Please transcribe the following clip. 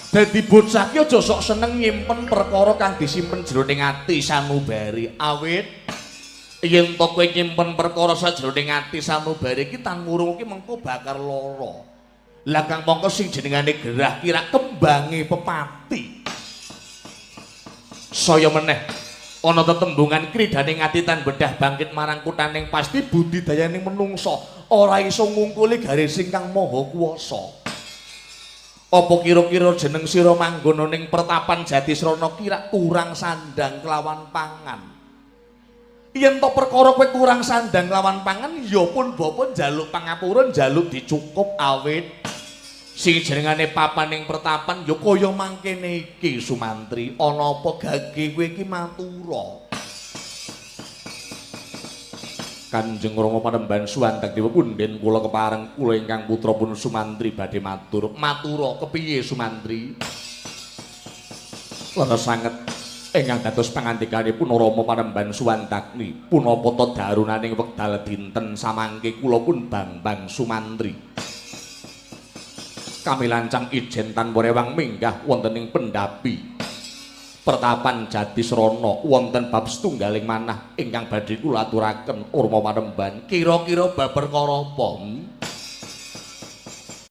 Dadi bocah ki aja sok seneng nyimpen perkara kang disimpen jroning ati sanubari. Awit yen to kowe nyimpen perkara sajroning ati sanubari iki tan murung ki mengko bakar lara. Lah kang mongko sing jenengane gerah kira kembange pepati. Saya meneh ana tetembungan kridhaning ati tan bedah bangkit marang kutaning pasti budidayaning menungsa ora iso ngungkuli garis ingkang maha kuwasa. Apa kira-kira jeneng sira manggon ning pertapan Jatisrana kira kurang sandang kelawan pangan? Yen to perkara kowe kurang sandang kelawan pangan ya pun bapa njaluk pangapura njaluk dicukup awit sing jenengane papan ning pertapan ya kaya mangkene iki Sumantri. Ana apa gage kowe iki matura? Kanjeng Rama Panembahan Suwantak Dewa punden kula kepareng kula ingkang putra pun Sumantri badhe matur. Matura kepiye Sumantri? Leres sanget ingkang dados pangandikanipun Rama Panembahan Suwandagni punapa ta darunaning wekdal dinten samangke kula pun Bambang Sumantri. Kami lancang ijen tanpa rewang minggah wonten ing pendhapi pertapan Jatisrana wonten bab setunggaling manah ingkang badhe kula aturaken Rama Panembahan. Kira-kira bab perkara apa?